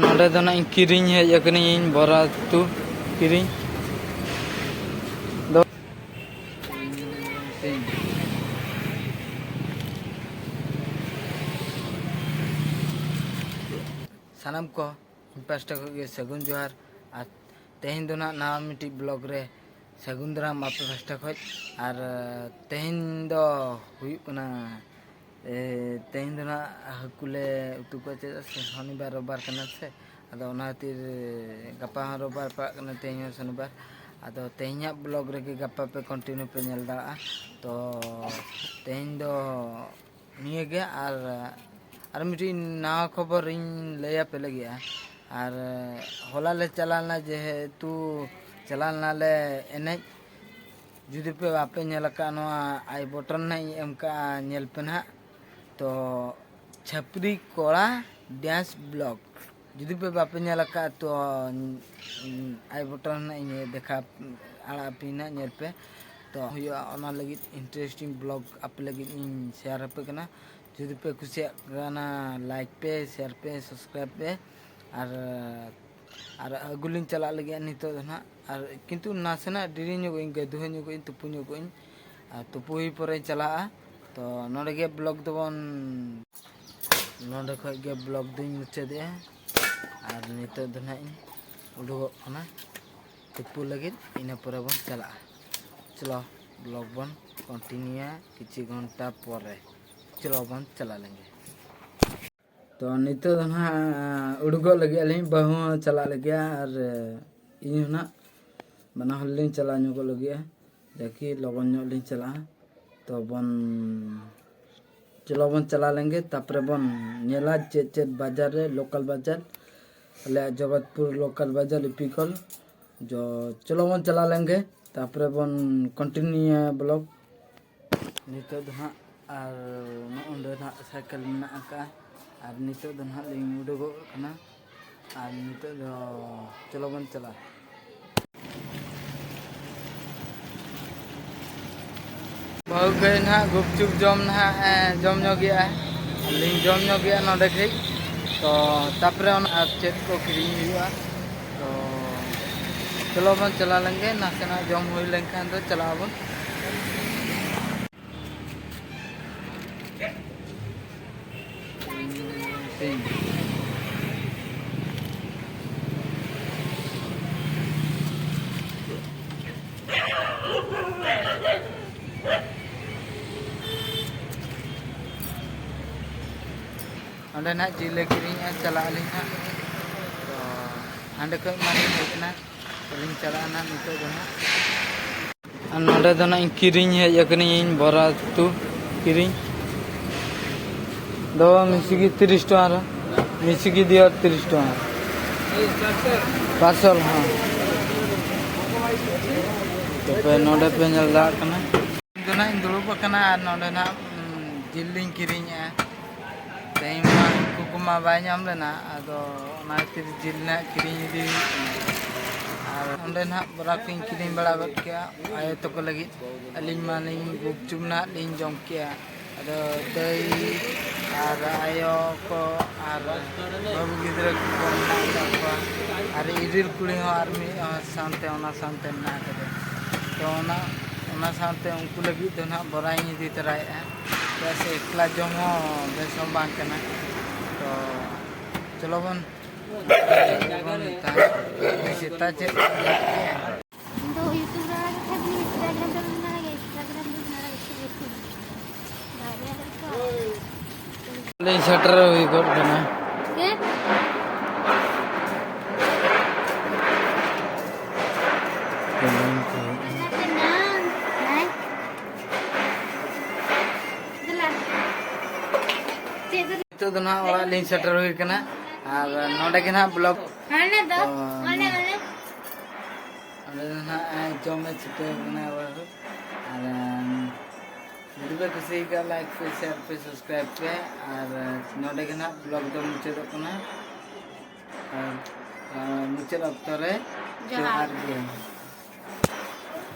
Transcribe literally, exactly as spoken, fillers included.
ᱱᱚᱰᱮ ᱫᱚ ᱱᱟᱜ ᱤᱧ ᱠᱤᱨᱤᱧ ᱦᱮᱡ ᱟᱠᱟᱱᱟᱹᱧ ᱤᱧ ᱵᱚᱨᱟ ᱩᱛᱩ ᱠᱤᱨᱤᱧ ᱫᱚ᱾ ᱥᱟᱱᱟᱢ ᱠᱚ ᱤᱧ ᱯᱟᱥᱴᱟ ᱠᱷᱚᱱ ᱜᱮ ᱥᱟᱹᱜᱩᱱ ᱡᱚᱦᱟᱨ᱾ ᱟᱨ ᱛᱮᱦᱮᱧ ᱫᱚ ᱱᱟᱜ ᱱᱟᱣᱟ ᱢᱤᱫᱴᱤᱡ ᱵᱞᱚᱜ ᱨᱮ ᱥᱟᱹᱜᱩᱱ ᱫᱟᱨᱟᱢ ᱟᱯᱮ ᱯᱟᱥᱴᱟ ᱠᱷᱚᱱ᱾ ᱟᱨ ᱛᱮᱦᱮᱧ ᱫᱚ ᱦᱩᱭᱩᱜ ᱠᱟᱱᱟ, ᱮ, ᱛᱮᱦᱮᱧ ᱫᱚ ᱱᱟᱜ ᱦᱟᱹᱠᱩ ᱞᱮ ᱩᱛᱩ ᱠᱚᱣᱟ, ᱪᱮᱫᱟᱜ ᱥᱮ ᱥᱚᱱᱤᱵᱟᱨ ᱨᱳᱵᱵᱟᱨ ᱠᱟᱱᱟ ᱥᱮ᱾ ᱟᱫᱚ ᱚᱱᱟ ᱠᱷᱟᱹᱛᱤᱨ ᱜᱟᱯᱟ ᱦᱚᱸ ᱨᱳᱵᱵᱟᱨ ᱯᱟᱲᱟᱜ ᱠᱟᱱᱟ, ᱛᱮᱦᱮᱧ ᱦᱚᱸ ᱥᱚᱱᱤᱵᱟᱨ᱾ ᱟᱫᱚ ᱛᱮᱦᱮᱧᱟᱜ ᱵᱞᱚᱜ ᱨᱮᱜᱮ ᱜᱟᱯᱟ ᱯᱮ ᱠᱚᱱᱴᱤᱱᱤᱭᱩ ᱯᱮ ᱧᱮᱞ ᱫᱟᱲᱮᱭᱟᱜᱼᱟ᱾ ᱛᱚ ᱛᱮᱦᱮᱧ ᱫᱚ ᱱᱤᱭᱟᱹ ᱜᱮ᱾ ᱟᱨ ᱟᱨ ᱢᱤᱫᱴᱤᱡ ᱱᱟᱣᱟ ᱠᱷᱚᱵᱚᱨ ᱤᱧ ᱞᱟᱹᱭ ᱟᱯᱮ ᱞᱟᱹᱜᱤᱫᱼᱟ᱾ ᱟᱨ ᱦᱚᱞᱟ ᱞᱮ ᱪᱟᱞᱟᱣ ᱞᱮᱱᱟ, ᱡᱮᱦᱮᱛᱩ ᱪᱟᱞᱟᱣ ᱞᱮᱱᱟᱞᱮ ᱮᱱᱮᱡ᱾ ᱡᱩᱫᱤ ᱯᱮ ᱵᱟᱯᱮ ᱧᱮᱞ ᱟᱠᱟᱫ, ᱱᱚᱣᱟ ᱟᱭ ᱵᱚᱴᱚᱱ ᱱᱟᱜ ᱤᱧ ᱮᱢ ᱠᱟᱜᱼᱟ, ᱧᱮᱞ ᱯᱮ ᱱᱟᱦᱟᱜ᱾ ᱛᱚ ᱪᱷᱟᱹᱯᱨᱤ ᱠᱚᱲᱟ ᱰᱮᱱᱥ ᱵᱞᱚᱜ, ᱡᱩᱫᱤ ᱯᱮ ᱵᱟᱯᱮ ᱧᱮᱞ ᱟᱠᱟᱫ, ᱛᱚ ᱟᱭ ᱵᱚᱴᱚᱱ ᱱᱟᱜ ᱤᱧ ᱫᱮᱠᱷᱟ ᱟᱲᱟᱜ ᱟᱯᱮ ᱱᱟᱜ, ᱧᱮᱞ ᱯᱮ᱾ ᱛᱚ ᱦᱩᱭᱩᱜᱼᱟ, ᱚᱱᱟ ᱞᱟᱹᱜᱤᱫ ᱤᱱᱴᱟᱨᱮᱥᱴᱤᱝ ᱵᱞᱚᱜ ᱟᱯᱮ ᱞᱟᱹᱜᱤᱫ ᱤᱧ ᱥᱮᱭᱟᱨ ᱟᱯᱮ ᱠᱟᱱᱟ᱾ ᱡᱩᱫᱤ ᱯᱮ ᱠᱩᱥᱤᱭᱟᱜ ᱠᱟᱱᱟ, ᱞᱟᱭᱤᱠ ᱯᱮ, ᱥᱮᱭᱟᱨ ᱯᱮ, ᱥᱟᱵᱥᱠᱨᱟᱭᱤᱵ ᱯᱮ᱾ ᱟᱨ ᱟᱨ ᱟᱹᱜᱩ ᱞᱤᱧ ᱪᱟᱞᱟᱜ ᱞᱟᱹᱜᱤᱫ ᱱᱤᱛᱚᱜ ᱫᱚ ᱱᱟᱦᱟᱜ᱾ ᱟᱨ ᱠᱤᱱᱛᱩ ᱱᱟᱥᱮᱱᱟᱜ ᱰᱮᱨᱤ ᱧᱚᱜᱚᱜ ᱟᱹᱧ, ᱜᱟᱹᱫᱩᱦᱟᱹ ᱧᱚᱜᱚᱜ ᱟᱹᱧ, ᱛᱩᱯᱩ ᱧᱚᱜᱚᱜ ᱟᱹᱧ᱾ ᱟᱨ ᱛᱩᱯᱩ ᱦᱩᱭ ᱯᱚᱨᱮᱧ ᱪᱟᱞᱟᱜᱼᱟ᱾ ᱛᱚ ᱱᱚᱰᱮ ᱜᱮ ᱵᱞᱚᱜ ᱫᱚᱵᱚᱱ, ᱱᱚᱰᱮ ᱠᱷᱚᱡ ᱜᱮ ᱵᱞᱚᱜ ᱫᱚᱧ ᱢᱩᱪᱟᱹᱫᱮᱜᱼᱟ᱾ ᱟᱨ ᱱᱤᱛᱚᱜ ᱫᱚ ᱱᱟᱦᱟᱜ ᱤᱧ ᱩᱰᱩᱠᱚᱜ ᱠᱟᱱᱟ ᱛᱩᱯᱩ ᱞᱟᱹᱜᱤᱫ, ᱤᱱᱟᱹ ᱯᱚᱨᱮ ᱵᱚᱱ ᱪᱟᱞᱟᱜᱼᱟ᱾ ᱪᱚᱞᱚ, ᱵᱞᱚᱜ ᱵᱚᱱ ᱠᱚᱱᱴᱤᱱᱤᱭᱩᱭᱟ ᱠᱤᱪᱷᱩ ᱜᱷᱚᱱᱴᱟ ᱯᱚᱨᱮ᱾ ᱪᱚᱞᱚ ᱵᱚᱱ ᱪᱟᱞᱟᱜ ᱞᱮᱱᱜᱮ᱾ ᱛᱚ ᱱᱤᱛᱚᱜ ᱫᱚ ᱱᱟᱦᱟᱜ ᱩᱰᱩᱠᱚᱜ ᱞᱟᱹᱜᱤᱫ ᱟᱹᱞᱤᱧ, ᱵᱟᱹᱦᱩ ᱦᱚᱸ ᱪᱟᱞᱟᱜ ᱞᱟᱹᱜᱤᱫ, ᱟᱨ ᱤᱧ ᱦᱚᱸ ᱱᱟᱦᱟᱜ ᱵᱟᱱᱟ ᱦᱚᱲ ᱞᱤᱧ ᱪᱟᱞᱟᱣ ᱧᱚᱜᱚᱜ ᱞᱟᱹᱜᱤᱫᱼᱟ, ᱡᱟᱠᱤ ᱞᱚᱜᱚᱱ ᱧᱚᱜ ᱞᱤᱧ ᱪᱟᱞᱟᱜᱼᱟ᱾ ᱛᱚ ᱵᱚᱱ, ᱪᱚᱞᱚ ᱵᱚᱱ ᱪᱟᱞᱟᱣ ᱞᱮᱱᱜᱮ, ᱛᱟᱯᱚᱨᱮ ᱵᱚᱱ ᱧᱮᱞᱟ ᱪᱮᱫ ᱪᱮᱫ ᱵᱟᱡᱟᱨ ᱨᱮ, ᱞᱳᱠᱟᱞ ᱵᱟᱡᱟᱨ, ᱟᱞᱮᱭᱟᱜ ᱡᱚᱜᱚᱛᱯᱩᱨ ᱞᱳᱠᱟᱞ ᱵᱟᱡᱟᱨ ᱤᱯᱤᱠᱚᱞ᱾ ᱡᱚ, ᱪᱚᱞᱚ ᱵᱚᱱ ᱪᱟᱞᱟᱣ ᱞᱮᱱᱜᱮ, ᱛᱟᱯᱚᱨᱮ ᱵᱚᱱ ᱠᱚᱱᱴᱤᱱᱤᱭᱩᱭᱟ ᱵᱞᱚᱜ᱾ ᱱᱤᱛᱚᱜ ᱫᱚ ᱦᱟᱸᱜ ᱟᱨ ᱱᱚᱜᱼᱚ ᱱᱚᱸᱰᱮ ᱱᱟᱦᱟᱜ ᱥᱟᱭᱠᱮᱞ ᱢᱮᱱᱟᱜ ᱟᱠᱟᱫᱼᱟ᱾ ᱟᱨ ᱱᱤᱛᱚᱜ ᱫᱚ ᱱᱟᱦᱟᱜ ᱞᱤᱧ ᱩᱰᱩᱠᱚᱜ ᱠᱟᱱᱟ᱾ ᱟᱨ ᱱᱤᱛᱚᱜ ᱫᱚ ᱪᱚᱞᱚ ᱵᱚᱱ ᱪᱟᱞᱟᱜᱼᱟ᱾ ᱵᱟᱹᱦᱩ ᱜᱟᱹᱭ ᱱᱟᱦᱟᱜ ᱜᱩᱯᱪᱩᱯ ᱡᱚᱢ ᱱᱟᱦᱟᱜ, ᱮ, ᱡᱚᱢ ᱧᱚᱜᱮᱜᱼᱟ᱾ ᱟᱨ ᱞᱤᱧ ᱡᱚᱢ ᱧᱚᱜᱮᱜᱼᱟ ᱱᱚᱸᱰᱮ ᱠᱟᱹᱡ᱾ ᱛᱚ ᱛᱟᱯᱚᱨᱮ ᱚᱱᱟ ᱟᱨ ᱪᱮᱫ ᱠᱚ ᱠᱤᱨᱤᱧ ᱦᱩᱭᱩᱜᱼᱟ᱾ ᱛᱚ ᱪᱚᱞᱚ ᱵᱚᱱ ᱪᱟᱞᱟᱣ ᱞᱮᱱᱜᱮ, ᱱᱟᱥᱮᱱᱟᱜ ᱡᱚᱢ ᱦᱩᱭ ᱞᱮᱱᱠᱷᱟᱱ ᱫᱚ ᱪᱟᱞᱟᱜ ᱟᱵᱚᱱ᱾ ᱚᱸᱰᱮ ᱱᱟᱦᱟᱜ ᱡᱤᱞ ᱞᱮ ᱠᱤᱨᱤᱧᱟ, ᱪᱟᱞᱟᱜ ᱟᱹᱞᱤᱧ ᱦᱟᱸᱜ᱾ ᱛᱚ ᱦᱟᱸᱰᱮ ᱠᱷᱚᱡ ᱢᱟᱞᱤᱧ ᱦᱮᱡ ᱮᱱᱟ, ᱛᱚᱞᱤᱧ ᱪᱟᱞᱟᱜᱼᱟ ᱱᱟᱦᱟᱜ ᱱᱤᱛᱚᱜ ᱫᱚ ᱱᱟᱦᱟᱜ᱾ ᱟᱨ ᱱᱚᱰᱮ ᱫᱚ ᱱᱟᱦᱟᱜ ᱤᱧ ᱠᱤᱨᱤᱧ ᱦᱮᱡ ᱟᱠᱟᱱᱟᱹᱧ ᱵᱚᱨᱟ ᱩᱛᱩ ᱠᱤᱨᱤᱧ᱾ ᱫᱚ ᱢᱤᱥᱤᱜᱤ ᱛᱤᱨᱤᱥ ᱴᱟᱠᱟ ᱨᱮ, ᱢᱤᱥᱤᱜᱤ ᱫᱤᱭᱟ ᱛᱤᱨᱤᱥ ᱴᱟᱠᱟ᱾ ᱯᱟᱨᱥᱮᱞ, ᱦᱮᱸ᱾ ᱛᱚᱵᱮ ᱱᱚᱰᱮ ᱯᱮ ᱧᱮᱞ ᱫᱟᱲᱮᱭᱟᱜ ᱠᱟᱱᱟ᱾ ᱤᱧ ᱫᱚ ᱱᱟᱦᱟᱜ ᱤᱧ ᱫᱩᱲᱩᱵ ᱟᱠᱟᱱᱟ ᱟᱨ ᱱᱚᱰᱮ ᱱᱟᱦᱟᱜ, ᱩᱸ, ᱡᱤᱞ ᱞᱤᱧ ᱠᱤᱨᱤᱧᱮᱜᱼᱟ᱾ ᱛᱮᱦᱮᱧ ᱢᱟ ᱩᱱᱠᱩ ᱠᱚᱢᱟ ᱵᱟᱭ ᱧᱟᱢ ᱞᱮᱱᱟ, ᱟᱫᱚ ᱚᱱᱟ ᱠᱷᱟᱹᱛᱤᱨ ᱡᱤᱞ ᱱᱟᱦᱟᱜ ᱠᱤᱨᱤᱧ ᱤᱫᱤ ᱦᱩᱭᱩᱜ ᱠᱟᱱᱟ᱾ ᱟᱨ ᱚᱸᱰᱮ ᱱᱟᱦᱟᱜ ᱵᱚᱨᱟ ᱠᱚᱧ ᱠᱤᱨᱤᱧ ᱵᱟᱲᱟ ᱜᱚᱫ ᱠᱮᱜᱼᱟ ᱟᱭᱳ ᱛᱟᱠᱚ ᱞᱟᱹᱜᱤᱫ᱾ ᱟᱹᱞᱤᱧ ᱢᱟᱞᱤᱧ ᱜᱩᱯᱪᱩᱯ ᱱᱟᱦᱟᱜ ᱞᱤᱧ ᱡᱚᱢ ᱠᱮᱜᱼᱟ᱾ ᱟᱫᱚ ᱫᱟᱹᱭ ᱟᱨ ᱟᱭᱳ ᱠᱚ ᱟᱨ ᱵᱟᱹᱵᱩ ᱜᱤᱫᱽᱨᱟᱹ ᱠᱚ ᱢᱮᱱᱟᱜ ᱟᱠᱟᱫ ᱠᱚᱣᱟ, ᱟᱨ ᱤᱨᱤᱞ ᱠᱩᱲᱤ ᱦᱚᱸ ᱟᱨ ᱢᱤᱫ ᱦᱚᱲ ᱥᱟᱶᱛᱮ, ᱚᱱᱟ ᱥᱟᱶᱛᱮ ᱢᱮᱱᱟᱜ ᱟᱠᱟᱫᱮᱭᱟ᱾ ᱛᱚ ᱚᱱᱟ, ᱚᱱᱟ ᱥᱟᱶᱛᱮ ᱩᱱᱠᱩ ᱞᱟᱹᱜᱤᱫ ᱫᱚ ᱱᱟᱦᱟᱜ ᱵᱚᱨᱟᱧ ᱤᱫᱤ ᱛᱚᱨᱟᱭᱮᱫᱼᱟ, ᱪᱮᱫᱟᱜ ᱥᱮ ᱮᱠᱞᱟ ᱡᱚᱢ ᱦᱚᱸ ᱵᱮᱥ ᱦᱚᱸ ᱵᱟᱝ ᱠᱟᱱᱟ᱾ ᱛᱚ ᱪᱚᱞᱚ ᱵᱚᱱ, ᱵᱚᱱ ᱢᱮᱛᱟᱭᱟ, ᱥᱮᱛᱟ ᱪᱮᱫ ᱤᱧ ᱫᱚ YouTube ᱨᱮ ᱟᱲᱟᱜ ᱠᱟᱛᱷᱟ ᱫᱚ Instagram ᱨᱮ ᱵᱟᱹᱧ ᱟᱲᱟᱜᱟ, Instagram ᱨᱮ ᱵᱟᱹᱧ ᱟᱲᱟᱜᱟ, ᱤᱥᱤᱱ ᱤᱥᱤᱱ᱾ ᱵᱟᱨᱭᱟ ᱦᱚᱲ ᱛᱚ᱾ ᱞᱤᱧ ᱥᱮᱴᱮᱨ ᱦᱩᱭ ᱜᱚᱫ ᱠᱟᱱᱟ᱾ ᱪᱮᱫ? ᱦᱮᱸ? ᱫᱮᱞᱟ᱾ ᱪᱮᱫ ᱫᱚ ᱱᱤᱛᱚᱜ ᱫᱚ ᱱᱟᱦᱟᱜ ᱚᱲᱟᱜ ᱞᱤᱧ ᱥᱮᱴᱮᱨ ᱦᱩᱭ ᱠᱟᱱᱟ᱾ ᱟᱨ ᱱᱚᱰᱮ ᱜᱮ ᱱᱟᱦᱟᱜ vlog ᱦᱟᱱᱮ ᱫᱚ, ᱛᱚ, ᱦᱟᱱᱮ, ᱦᱟᱱᱮ᱾ ᱚᱸᱰᱮ ᱫᱚ ᱱᱟᱦᱟᱜ ᱡᱚᱢ ᱮ ᱪᱷᱩᱴᱟᱹᱣ ᱠᱟᱱᱟ ᱵᱟᱹᱦᱩ᱾ ᱟᱨ, ᱟᱢ, ᱡᱩᱫᱤ ᱯᱮ ᱠᱩᱥᱤᱭᱟᱠᱟᱫ, like ᱯᱮ, share ᱯᱮ, subscribe ᱯᱮ᱾ ᱟᱨ ᱱᱚᱰᱮ ᱜᱮ ᱱᱟᱦᱟᱜ vlog ᱫᱚ ᱢᱩᱪᱟᱹᱫᱚᱜ ᱠᱟᱱᱟ᱾ ᱟᱨ, ᱟᱨ ᱢᱩᱪᱟᱹᱫ ᱚᱠᱛᱚ ᱨᱮ ᱡᱚᱦᱟᱨ᱾ ᱡᱚᱦᱟᱨ ᱜᱮ᱾